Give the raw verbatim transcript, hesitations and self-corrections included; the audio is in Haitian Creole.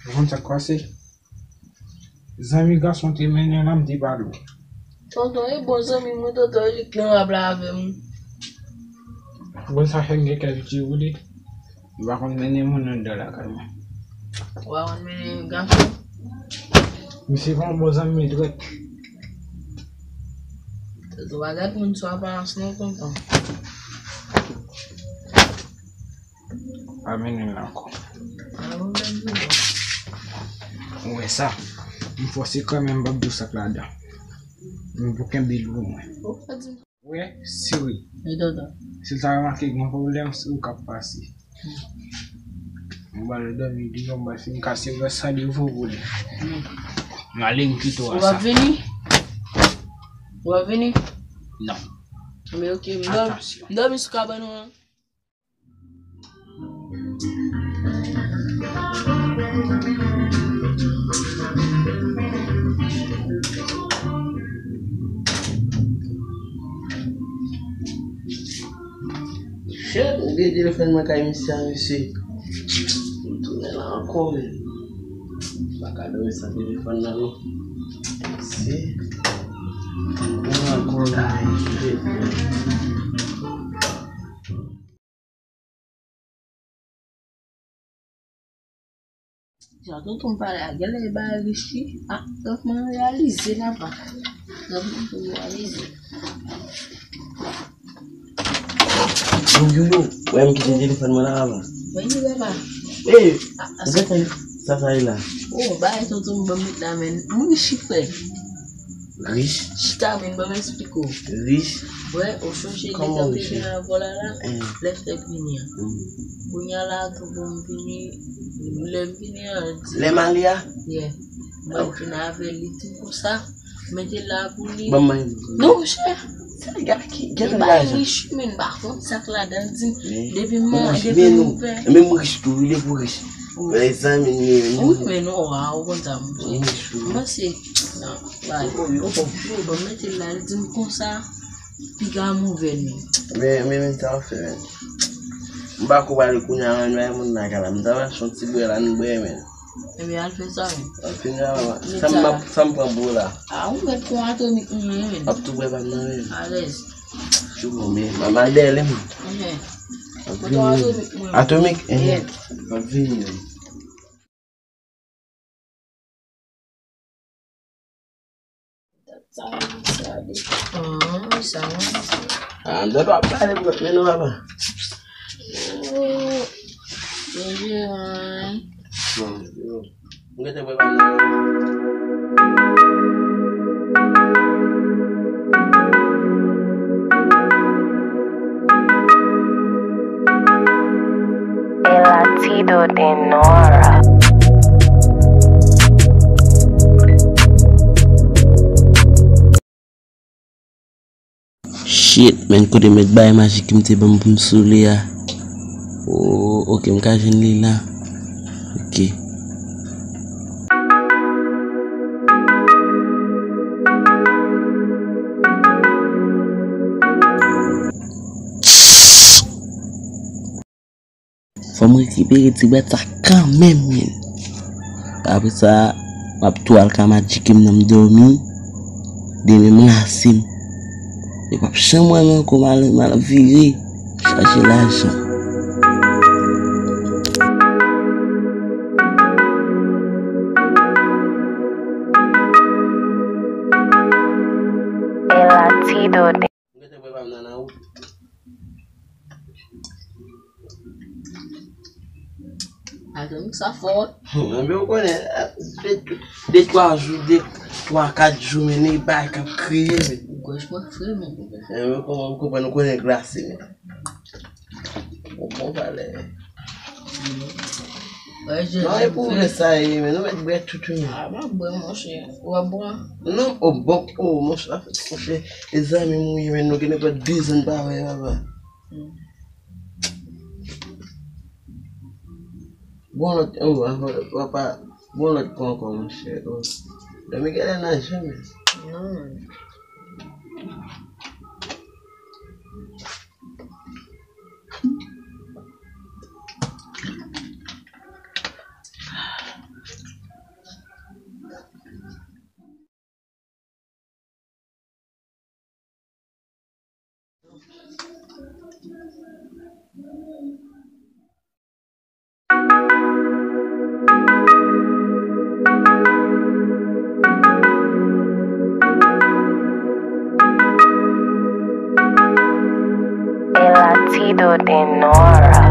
Ou konn sa k pase? Zanmi gason te mennen l la, m te pale w. Tonton, e bon zanmi mwen, tonton, e li k nan rab la avè m. Bon, sa fè m gen kè piti pou li. M pa konn mennen moun anndan lakay mwen. Ou pa konn mennen gason? Misye pa yon bon zanmi, trèt. Tonton, pa gad moun sou aparans non, tonton. Pa mennen l ankò. Pa pwoblèm, tonton. Ou wè sa? M fòse kanmenm, m p ap di w sa k ladan. M pou kenbe l pou mwen. Ou pa di m. Ou wè, si wi. Wi, tonton. Si l ta remake gen pwoblèm, se ou k ap pase. M ba l dòmi, di yon ba fin kase vè sa de vo pou li. M ale, m kite w a sa. Ou ap vini? Ou ap vini? Non. Men oke, m dòmi, m dòmi sou kabann ou an. Shit, m gen telefòn mwen kay misye a, mesye. M tounen la ankò, men. M pa ka dòmi san telefòn nan, non. Mesye. M tounen ankò la, shit, man. Jan tonton m pale a, genlè e bagay Richi. Ah, tonton m reyalize la pa. Tonton m reyalize. Yo, yo, yo. Wè m kite telefòn mwen la, papa. Mwen di papa. Ey, ah, ah, sa sa, sa sa ye la? Oh, bagay tonton m ban m met la, men. M Richi, frè. Rich? Chita, men ban m eksplike w. Rich? Wè, ou sonje nèg lan te gen avè w la, la? Eh. Lè fèk vini an. Mm. Kounye a la, tonton m vini, lè m vini an, di. Lè m ale a? Yeah. Mwen vin avè li, di konsa, mete la pou li. Ban m manje. Non, monchè. Sa gade ki, gade lajan. Rich, men m pa konn sa k ladan, di. Depi m, depi m ouvè. Men m rich tou, wi, depi w rich. Mezanmi, men. Wi, men non, a, ou konn sa, monchè. M rich tou. M panse, non. Bay. Ou bon. Yo, ban m mete l la, li di m konsa, piga move, men. Men, men, men, sa w fè, men. M pa ko pale kounye a, men, men, moun nan ka la. M ta pral fè yon ti bwè la, nou bwè, men. Ebyen, al fè sa, men. Al fini la, mama. Sa m ap, sa m pran pou ou la? A, ou mèt pran atomik, mwen, men. Ap tou bwè pa m nan, men. Alèz. Tchou, men, mama dèyè, men. Ap vini. Atomik, mwen. Atomik? Yeah. Ap vini, men. Ah, m ta pa pale pou men non, papa. Oh, byen jere, wi. Bon, yo. M gentan pral pale. El latido de Nora. Shit, men kote mèt bay maji ki m te ban m pou m soule a. Oh, ok, m ka jwenn li la. Ok. Fò m rekipere ti bwèt sa kanmenm, men. Apre sa, m ap tou al ka madjike m nan m dòmi. Demen m lase m. Yo p ap janm wè m ankò, m al, m al vire chache lajan. El latido de M gentan pral pa m nan, nan wout. Atann, sa fò. Enben, ou konnen, de, de twa jou, de twa, kat jou, men nèg bay k ap kriye, men. Gòj mwen fre, men. Enben, kòman ou konprann, ou konnen glase, men. Ou bon valè. Non, e pou vre sa ye, men nou mèt bwè tout, wi. A, m ap bwè, monchè. Ou ap bwè? Non, o, bon, o, monchè, monchè, e zanmi m ou ye, men nou gen nenpòt de zòn pa wè, papa. Bon lòt, o, papa, bon lòt pran ankò, monchè, o. Dòmi genlè nan je, men. Non. El latido de Nora.